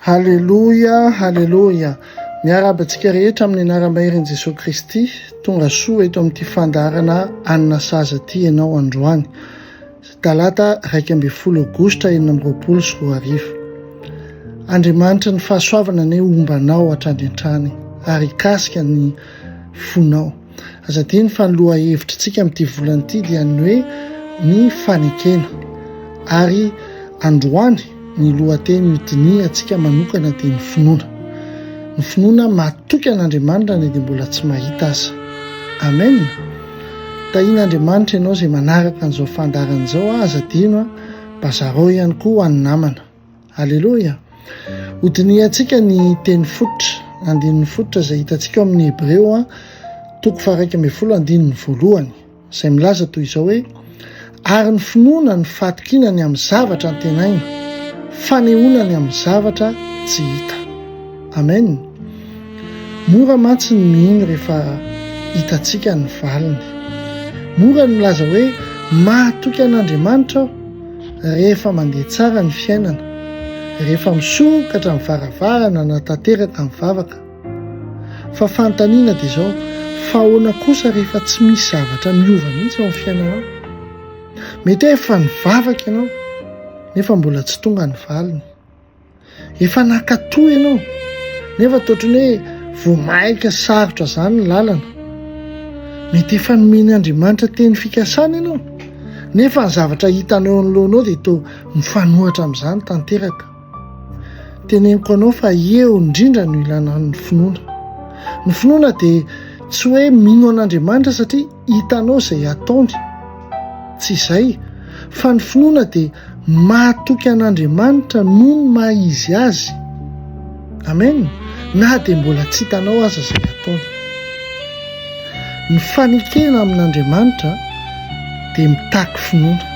Haleloia, haleloia. Miarahaba antsika rehetra amin'ny anaram-baherin'i Jesoa Kristy. Tonga soa eto amin'ity fandaharana Anina Sahaza ity ianao androany. Talata 11 Aogositra 2026. Andriamanitry ny fahasoavana anie homba anao hatrany hatrany ary hikasika ny fonao. Aza adino fa ny lohahevitritsika amin'ity volana ity dia ny hoe ny fanekena. Ary androany ny lohateny hodinihantsika manokana dia ny finoana. Ny finoana matoky an'Andriamanitra na dia mbola tsy mahita aza. Amen. Tahian'Andriamanitra ianao izay manaraka an'izao fandaharana izao, aza adino mba zarao ihany koa ho an'ny namana. Aleloia! Hodinihantsika ny teny fototra, andininy fototra izay hitantsika ao amin'ny Hebreo toko faha-11 andininy voalohany, izay milaza toy izao hoe, Ary ny finoana no fahatokiana ny amin'ny zavatra antenaina, fanehoana ny amin'ny zavatra tsy hita. Amen! Mora mantsy ny mino rehefa hitantsika ny valiny. Mora ny milaza hoe mahatoky an'Andriamanitra aho rehefa mandeha tsara ny fiainana, rehefa misokatra ny varavarana na tanteraka ny vavaka. Fa fanontaniana dia izao, fa ahoana kosa rehefa tsy misy zavatra miova mihitsy eo amin'ny fiainanao? Mety hoe efa nivavaka ianao nefa mbola tsy tonga ny valiny. Efa nankatò ianao, nefa toa ohatran'ny hoe vao mainka sarotra izany ny lalana. Mety efa nomen'Andriamanitra teny fikasana ianao, nefa ny zavatra hitanao eo anoloanao dia toa mifanohitra amin'izany tanteraka. Teneniko anao fa eo indrindra no ilana ny finoana. Ny finoana dia tsy hoe mino an'Andriamanitra satria hitanao izay ataony. Tsy izay, fa ny finoana dia Mahatoky an'Andriamanitra noho ny maha izy azy. Amen. Na dia mbola tsy hitanao aza izay ataony. Ny fanekena amin'Andriamanitra dia mitaky finoana.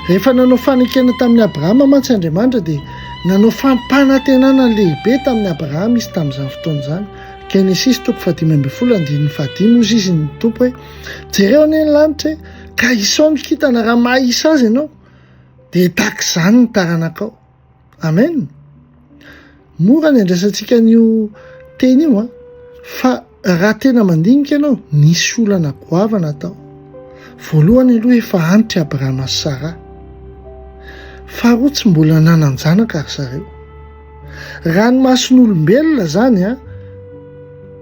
Rehefa nanao fanekena tamin'i Abrahama mantsy Andriamanitra dia nanao fampanantenana lehibe tamin'i Abrahama izy tamin'izany fotoana izany. Genesisy toko fahadimy ambin'ny folo andininy fahadimy hozy izy ny Tompo hoe jereo anie ny lanitra e, Ka isao ny kintana raha mahisa azy ianao dia tahaka izany ny taranakao. Amen. Mora ny andraisantsika an'io teny io an, fa raha tena mandinika ianao, nisy olana goavana tao. Voalohany aloha efa antitra Abrahama sy Saraha. Faharoa tsy mbola nanan-janaka ry zareo. Raha ny mason'olombelona izany an,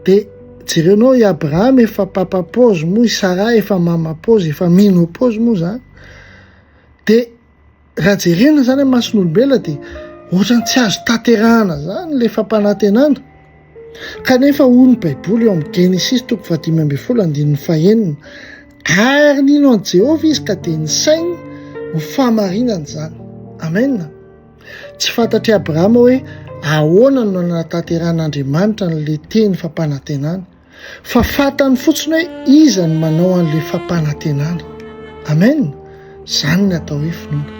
dia Jerenao i Abraham efa papa pause moa i Sarah efa mama pause efa menopause moa zany de raha jerena zany amin'ny mason'olombelona de ohatrany tsy azo tanterahana zany le fampanantenana kanefa hoy ny baiboly eo amin'ny Genesisy toko fahadimy ambin'ny folo andininy fahenina ary nino an'i Jehovah izy ka dia nisainy ho fahamarinana izany amen Tsy fantatr'i Abrahama hoe ahoana no nanatanterahan'Andriamanitra an'ilay teny fampanantenana, fa fantany fotsiny hoe iza no manao an'ilay fampanantenana. Amen! Izany ny atao hoe finoana.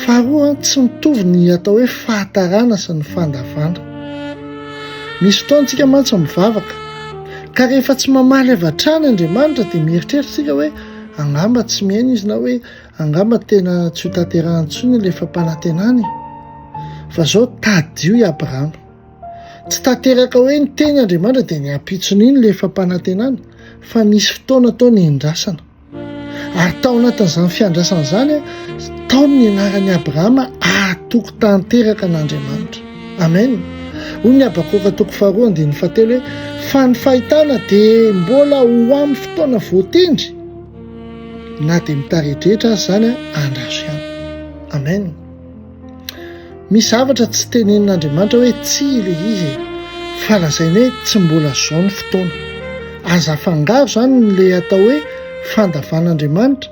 Faharoa, tsy mitovy ny atao hoe fahatarana sy ny fandavana. Misy fotoana isika mantsy mivavaka, ka rehefa tsy mamaly avy hatrany Andriamanitra dia mieritreritra isika hoe angamba tsy mihaino izy na hoe Angamba tena tsy ho tanterahany intsony ilay fampanantenana e! Fa zao tadidio i Abrahama. Tsy tanteraka hoe niteny Andriamanitra dia ny ampitson'iny ilay fampanantenana fa nisy fotoana tao niandrasana. Ary tao anatin'izany fiandrasana izany, tao ny nianaran'i Abrahama hahatoky tanteraka an'Andriamanitra. Amen. Hoy ny Habakoka toko faharoa andininy fahatelo hoe fa ny fahitana dia mbola ho amin'ny fotoana voatendry. Na dia mitaredretra aza izany an, andraso ihany. Amen. Misy zavatra tsy tenenin'Andriamanitra hoe tsia ilay izy e, fa lazainy hoe tsy mbola izao ny fotoana. Aza afangaro izany ilay atao hoe fandavan'Andriamanitra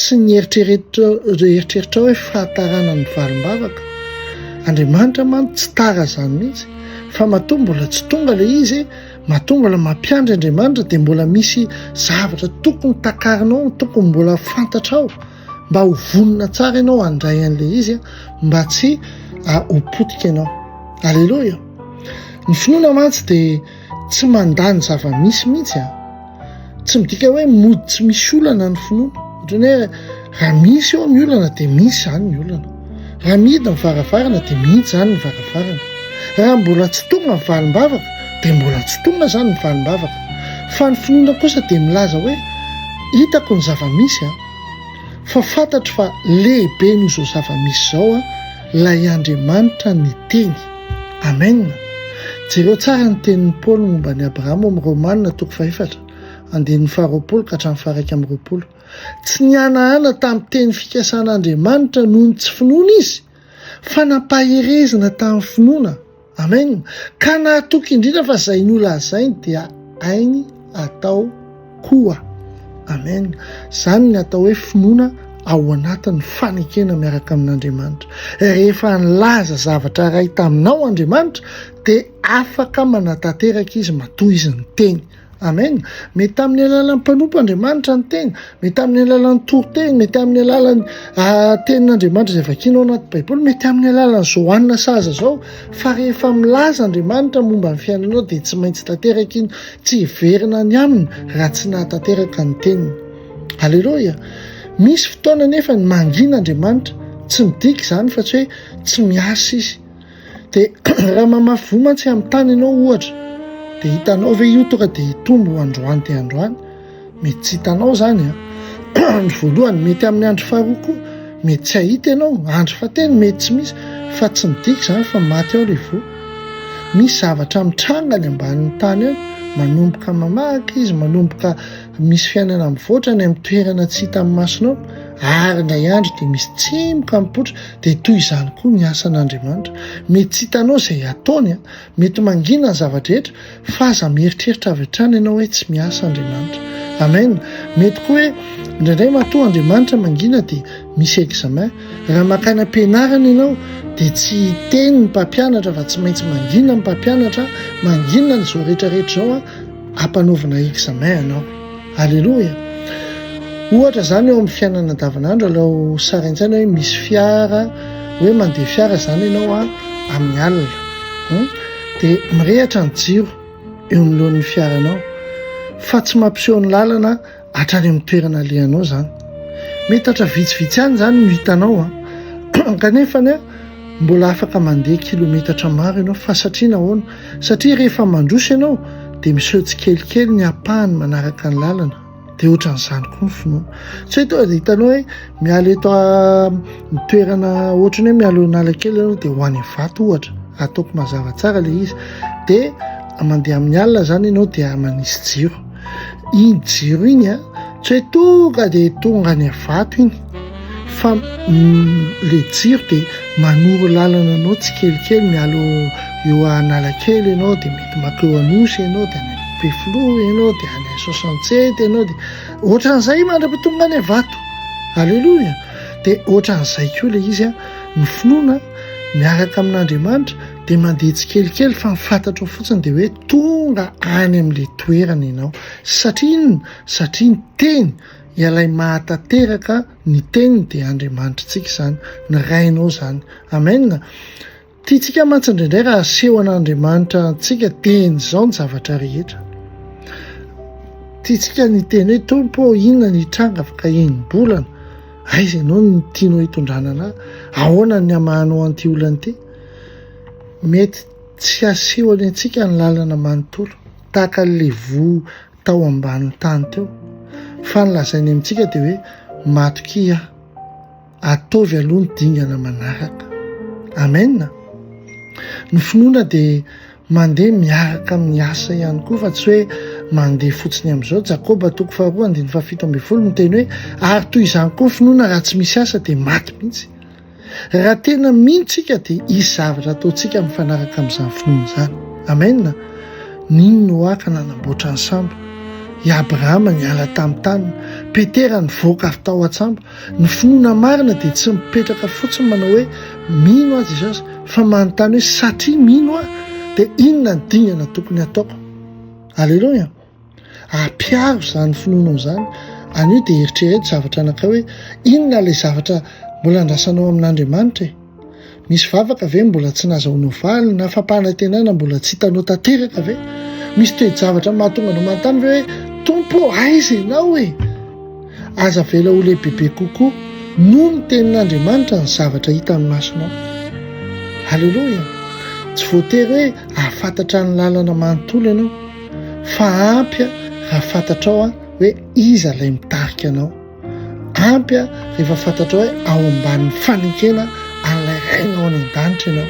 sy ny eritreritrao hoe fahatarana ny valim-bavaka. Andriamanitra mantsy tsy tara izany mihitsy, fa matoa mbola tsy tonga ilay izy, Matoa mbola mampiandry Andriamanitra dia mbola misy zavatra tokony takarinao, tokony mbola fantatrao mba ho vonona tsara ianao handray an'ilay izy mba tsy ho potika ianao. Aleloia! Ny finoana mantsy dia tsy mandà ny zava-misy mihitsy a. Tsy midika hoe mody tsy misy olana ny finoana. Ohatran'ny hoe raha misy eo ny olana dia misy izany ny olana. Raha mihidy ny varavarana dia mihidy izany ny varavarana. Raha mbola tsy tonga ny valim-bavaka dia mbola tsy tonga izany ny valim-bavaka. Fa ny finoana kosa dia milaza hoe hitako ny zava-misy an, fa fantatro fa lehibe noho izao zava-misy izao an, ilay Andriamanitra niteny. Amen! Jereo tsara ny tenin'i Paoly momba an'i Abrahama ao amin'ny Romana toko fahefatra, andininy faharoapolo ka hatramin'ny faha-21. Tsy nihanahana tamin'ny teny fikasan'Andriamanitra noho ny tsy finoana izy, fa nampaherezina tamin'ny finoana. Amen. Ka nahatoky indrindra fa izay nolazainy dia hainy atao koa. Amen. Izany ny atao hoe finoana ao anatin'ny fanekena miaraka amin'Andriamanitra. Rehefa nilaza zavatra iray taminao Andriamanitra dia afaka manatanteraka izy matoa izy niteny. Amen. Mety amin'ny alalan'ny mpanompo Andriamanitra ny teny, mety amin'ny alalan'ny toriteny, mety amin'ny alalan'ny ah, tenin'Andriamanitra izay vakiana ao anaty Baiboly, mety amin'ny alalan'ny zohanina sahaza izao, fa rehefa milaza Andriamanitra momba ny fiainanao dia tsy maintsy tanteraka iny, tsy hiverina any aminy raha tsy nahatanteraka ny teniny. Aleloia. Misy fotoana nefa ny mangina Andriamanitra, tsy midika izany fa tsy hoe tsy miasa izy. Dia raha mamafy voa mantsy amin'ny tany ianao ohatra, dia hitanao ve io tonga dia hitombo androany dia androany? Mety tsy hitanao izany an. Andro voalohany, mety amin'ny andro faharoa koa, mety tsy hahita ianao, andro fahatelo mety tsy misy, fa tsy midika izany fa maty ao ilay voa. Misy zavatra mitranga any ambanin'ny tany any, manomboka mamahaka izy, manomboka misy fiainana mivoatra any amin'ny toerana tsy hitan'ny masonao, ary indray andro dia misy tsimoka mipoitra, dia toy izany koa ny asan'Andriamanitra. Mety tsy hitanao izay ataony, mety mangina ny zava-drehetra, fa aza mieritreritra avy hatrany ianao hoe tsy miasa Andriamanitra. Amen. Mety koa hoe indraindray matoa Andriamanitra mangina dia misy examen. Raha mankany am-pianarana ianao dia tsy hiteny ny mpampianatra fa tsy maintsy mangina ny mpampianatra, mangina ny izao rehetra rehetra izao ampanaovina examen anao. Aleloia! Ohatra izany eo amin'ny fiainana andavanandro, alao sary an-tsaina hoe misy fiara, hoe mandeha fiara izany ianao a, amin'ny alina. Hmm? Dia mirehatra ny jiro eo anoloan'ny fiaranao, fa tsy mampiseho ny lalana hatrany amin'ny toerana alehanao izany. Metatra vitsivitsy ihany izany no hitanao a. Kanefa ny Mbola afaka mandeha kilometatra maro ianao fa satria nahoana? Satria rehefa mandroso ianao dia miseho tsikelikely ny ampahany manaraka ny lalana. Dia ohatran'izany koa ny finoana. Tsy hoe tonga dia hitanao hoe miala eto amin'ny toerana ohatran'ny hoe miala eo Analakely ianao dia ho any Ivato ohatra. Ataoko mazava tsara ilay izy. Dia mandeha amin'ny alina izany ianao dia manisy jiro. Iny jiro iny a, tsy hoe tonga dia tonga any Ivato iny fa le jiro dia manoro lalana anao tsikelikely miala eo Analakely ianao dia mety mankeo Anosy ianao dia any Ampefiloha ianao dia any 67 ianao dia ohatran'izay mandra-pahatonga any Ivato. Aleloia! Dia ohatran'izay koa ilay izy a, ny finoana miaraka amin'Andriamanitra dia mandeha tsikelikely fa ny fantatrao fotsiny dia hoe tonga any amin'ilay toerana ianao. Satria inona? Satria ny teny, ilay mahatanteraka ny teniny dia Andriamanitritsika izany, ny Rainao izany. Amen. Tiantsika mantsy indraindray raha aseho an'Andriamanitra antsika teny izao ny zavatra rehetra. Tiantsika ny hiteny hoe Tompo ô, inona ny hitranga afaka enim-bolana? Aiza ianao no tianao hitondrana anah? Ahoana ny hamahanao an'ity olana ity? Mety tsy asehony antsika ny lalana manontolo, tahaka an'ilay voa tao ambanin'ny tany teo. Fa ny lazainy amintsika dia hoe, Matokia aho. Ataovy aloha ny dingana manaraka. Amen. Ny finoana dia mandeha miaraka amin'ny asa ihany koa fa tsy hoe mandeha fotsiny amin'izao. Jakoba toko faharoa andininy faha-17 miteny hoe, ary toy izany koa ny finoana raha tsy misy asa dia maty mihitsy. Raha tena mino tsika dia hisy zavatra ataontsika mifanaraka amin'izany finoana izany. Amen. Nino Noa ka nanamboatra ny sambo. I Abrahama niala tamin'ny taniny. Petera nivoaka avy tao an-tsambo. Ny finoana marina dia tsy mipetraka fotsiny manao hoe mino aho Jesosy fa manontany hoe satria mino aho dia inona ny dingana tokony hataoko. Aleloia. Ampiaro izany finoanao izany. Anio dia eritrereto zavatra anankiray hoe inona ilay zavatra mbola andrasanao amin'Andriamanitra e? Misy vavaka ve mbola tsy nazahoanao valiny na fampanantenana mbola tsy hitanao tanteraka ve? Misy toe-javatra mahatonga anao manontany ve hoe Tompo ô, aiza ianao e? Aza avela ho lehibebe kokoa. noho ny tenin'Andriamanitra ny zavatra hitan'ny masonao. Aleloia! Tsy voatery hoe hahafantatra ny lalana manontolo ianao, fa ampy raha fantatrao hoe iza ilay mitarika anao. Ampy rehefa fantatrao hoe ao ambanin'ny fanekena an'ilay Rainao any an-danitra ianao.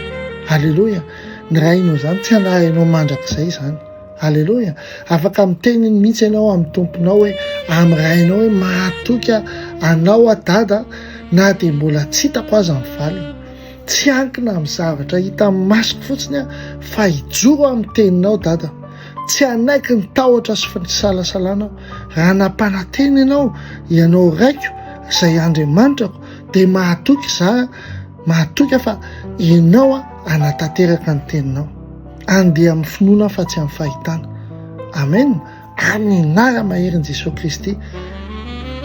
Aleloia! Ny Rainao izany tsy hanary anao mandrakizay izany. Aleloia! Afaka miteny mihitsy ianao amin'ny Tomponao hoe, amin'ny Rainao hoe, mahatoky anao aho Dada na dia mbola tsy hitako aza ny valiny. Tsy hiankina amin'ny zavatra hitan'ny masoko fotsiny aho fa hijoro amin'ny teninao Dada. Tsy hanaiky ny tahotra sy fisalasalana aho. Raha nampanantena ianao, ianao Raiko izay Andriamanitrako, dia mahatoky izaho, mahatoky aho fa ianao hanatanteraka ny teninao. Andeha amin'ny finoana aho fa tsy amin'ny fahitana. Amen. Amin'ny anara-maherin'i Jesoa Kristy.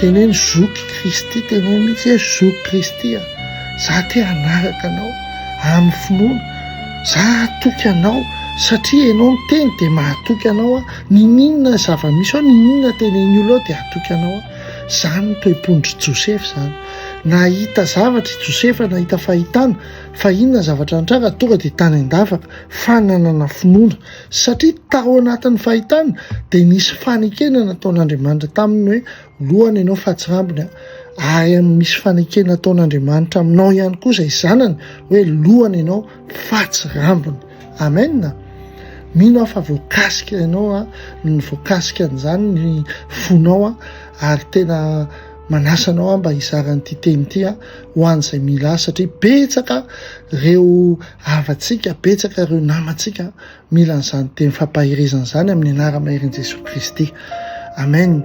Teneno zoky Kristy, teneno mihitsy hoe zoky Kristy a. Za te hanaraka anao amin'ny finoana. Za hatoky anao satria ianao niteny dia mahatoky anao aho. Niniana zava-misy ao, niniana tenen'ny olona ao dia hatoky anao aho. Zany ny toe-pon-dry Josefa izany. Nahita zavatra i Josefa, nahita fahitana, fa inona ny zavatra nitranga? Tonga dia tany an-davaka, fananana finoana. Satria tao anatin'ny fahitana dia nisy fanekena nataon'Andriamanitra taminy hoe lohany ianao fa tsy rambony ary misy fanekena ataon'Andriamanitra aminao ihany koa izay zanany hoe lohany ianao fa tsy rambony. Amen. Mino aho fa voakasika ianao a, ny voakasika an'izany ny fonao a, ary tena manasa anao aho mba hizara an'ity teny ity a ho an'izay mila azy satria betsaka ireo havantsika, betsaka ireo namantsika mila an'izany teny fampaherezana izany amin'ny anara-maherin'i Jesoa Kristy. Amen.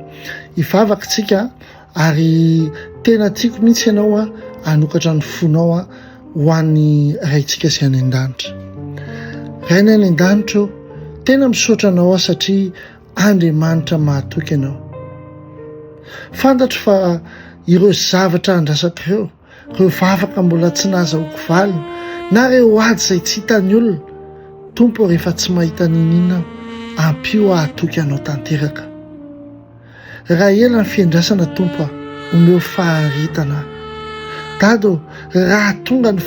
Hivavaka isika ary tena tiako mihitsy ianao a hanokatra ny fonao a ho an'ny Raintsika izay any an-danitra. Rainay any an-danitra ô, tena misaotra anao aho satria Andriamanitra mahatoky ianao. Fantatro fa ireo zavatra andrasako ireo, ireo vavaka mbola tsy nahazahoako valiny, na ireo ady izay tsy hitan'ny olona, Tompo ô rehefa tsy mahita n'inon'inona aho, ampio aho hatoky Anao tanteraka. Raha ela ny fiandrasana Tompo a, omeo faharetana aho. Dada ô, raha tonga ny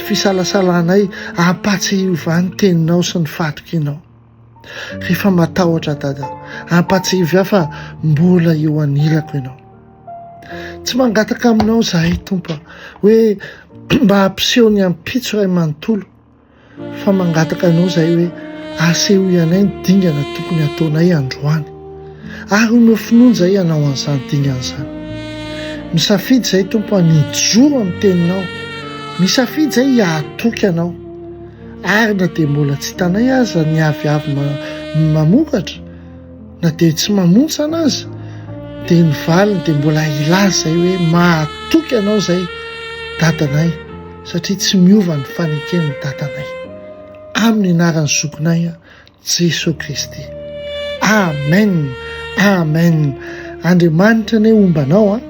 fisalasalanay, ampatsiahivo ahy ny teninao sy ny fahatokianao. Rehefa matahotra Dada, ampatsiahivo ahy fa mbola eo anilako Ianao. Tsy mangataka aminao izahay Tompo a, hoe mba hampiseho ny ampitso iray manontolo, fa mangataka anao izahay hoe asehoy anay ny dingana tokony hataonay androany. Ary omeo finoana izahay hanao an'izany dingana izany. Misafidy izahay Tompo a, ny hijoro amin'ny teninao. Misafidy izahay hahatoky anao. Ary na dia mbola tsy hitanay aza ny aviavy mamokatra, na dia tsy mamontsana aza, dia ny valiny dia mbola hilaza izay hoe mahatoky anao izay dadanay, satria tsy miova ny faneken'ny dadanay. Amin'ny anaran'ny zokinay Jesoa Kristy. Amen! Amen! Andriamanitra anie homba anao,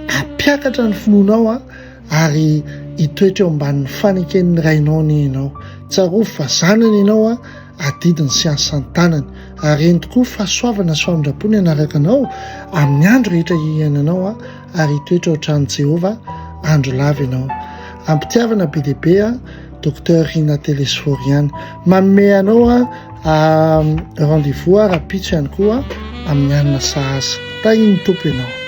hampiakatra ny finoanao ary hitoetra eo ambanin'ny faneken'ny Rainao anie ianao. Tsarovy fa zanany ianao, adidiny sy asan-tanany. Ary eny tokoa, fahasoavana sy famindram-po ny hanaraka anao amin'ny andro rehetra iainanao ary hitoetra ao an-tranon'i Jehovah andro lava ianao. Am-pitiavana be dia be Docteur Rina Telesphore ihany. Manome anao rendez-vous rahampitso ihany koa amin'ny hanina sahaza. Tahin'ny Tompo ianao.